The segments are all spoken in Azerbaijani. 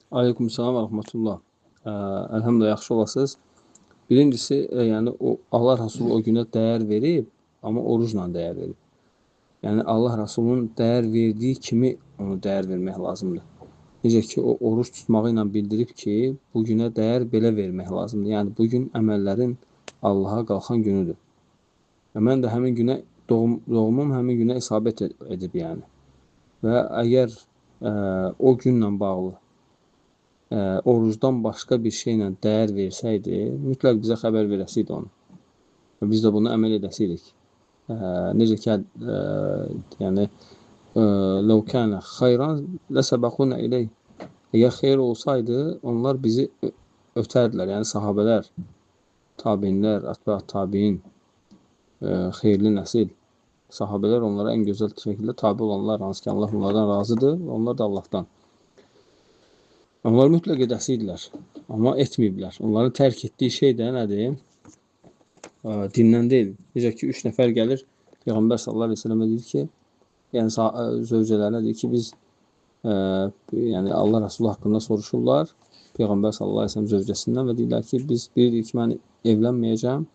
Aleykümselam və rəhmətullah. Elhamdülillah, yaxşı olasınız. Birincisi, yəni o Allah Rəsulu o günə dəyər verib, amma orucla dəyər verib. Yəni Allah Rəsulunun dəyər verdiyi kimi onu dəyər vermək lazımdır. Necə ki, o oruc tutmağı ilə bildirib ki, bu günə dəyər belə vermək lazımdır. Yəni bu gün əməllərin Allaha qalxan günüdür. Və mən də həmin günə doğumum həmin günə isabət edib yəni. Və əgər o günlə bağlı orucdan başqa bir şeylə dəyər versəydi, mütləq bizə xəbər verəsiydi onu. Və biz də bunu əməl edəsiydik. Necə ki, yəni لَوْ كَانَ خَيْرًا لَسَبَقُونَ إِلَيْهِ. Əgər xeyir olsaydı, onlar bizi ötərdilər. Yəni sahabələr, tabiinlər, ətbə tabiin, xeyirli nəsil. Sahabələr onlara ən gözəl şəkildə tabi olanlar, hansı ki Allah onlardan razıdır, onlar da Allahdan. Onlar mütləq edəsiydilər, amma etməyiblər. Onların tərk etdiyi şey də nədir? Dindən deyil. Necə ki, 3 nəfər gəlir, Peyğəmbər sallallahu əleyhi və səlləmə deyir ki, yəni zövcələrinə deyir ki, biz yəni Allah Rəsulu haqqında soruşurlar Peyğəmbər sallallahu əleyhi və səlləm zövcəsindən və deyirlər ki, biz biri deyir ki, mən evlənməyəcəm,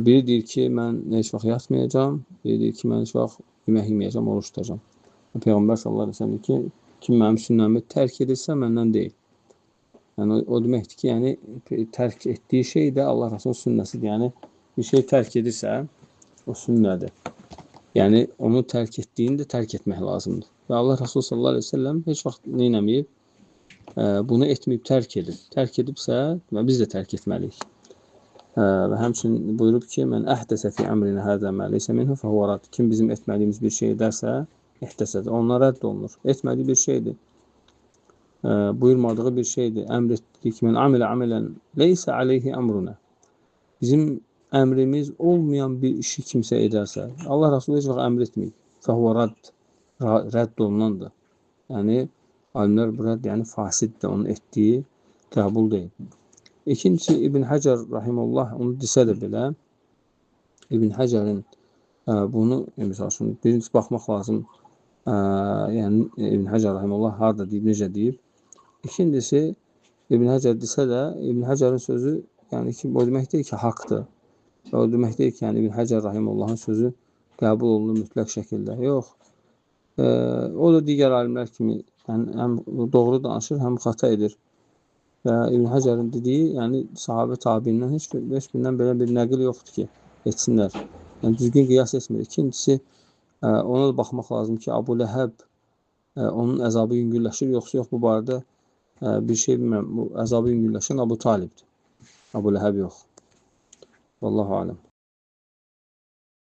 biri deyir ki, mən heç vaxt yatmayacağam, biri deyir ki, mən heç vaxt yemək yeməyəcəm, oruç tutacağam. Peyğəmbər sallallahu əleyhi və səlləm deyir ki, kim mənim sünnəmi tərk edirsə, məndən deyil. Yəni o deməkdir ki, yəni tərk etdiyi şey də Allah Rəsulunun sünnəsidir. Yəni bir şey tərk edirsə, o sünnədir. Yəni onu tərk etdiyini də tərk etmək lazımdır. Və Allah Rəsulü sallallahu əleyhi və səlləm heç vaxt nə etməyib? Bunu etməyib, tərk edib. Tərk edibsə, biz də tərk etməliyik. Və həmçinin buyurub ki, mən əhdəsə fi əmrinə həzə mə leysə minhu fəhuvə rədd. Kim bizim etmədiyimiz bir şey edərsə, ehtəsədir. Ondan rədd olunur. Etmədiyi bir şeydir. Buyurmadığı bir şeydir. Əmr etdiyi ki, mən amilə amilən leysə aleyhi əmruna. Bizim əmrimiz olmayan bir işi kimsə edərsə, Allah Rəsulü heç vaxt əmr etməyib. Fəhuvə rədd. Rədd olunandır. Yəni, alimlər bu rədd, yəni fasiddir. Onun etdiyi qəbul deyil. İkincisi, İbn Həcər rahimullah onu desə də belə, İbn Həcərin bunu, misal üçün, birincisi baxmaq lazım, yəni İbn Həcər rahimullah harada deyib, necə deyib. İkincisi, İbn Həcər desə də, İbn Həcərin sözü, yəni ki, o demək deyil ki, haqdır. O demək deyil ki, yəni İbn Həcər rahimullahın sözü qəbul olunur mütləq şəkildə. Yox. O da digər alimlər kimi yəni, həm doğru danışır, həm xata edir. Və İbn Həcərin dediyi, yəni sahabə tabiindən heç birindən belə bir nəqil yoxdur ki, etsinlər. Yəni düzgün qiyas etmir. İkincisi, ona da baxmaq lazım ki, Abu Ləhəb onun əzabı yüngülləşir, yoxsa yox, bu barədə bir şey bilmirəm. Bu əzabı yüngülləşən Abu Talibdir. Abu Ləhəb yox. Vallahu aləm.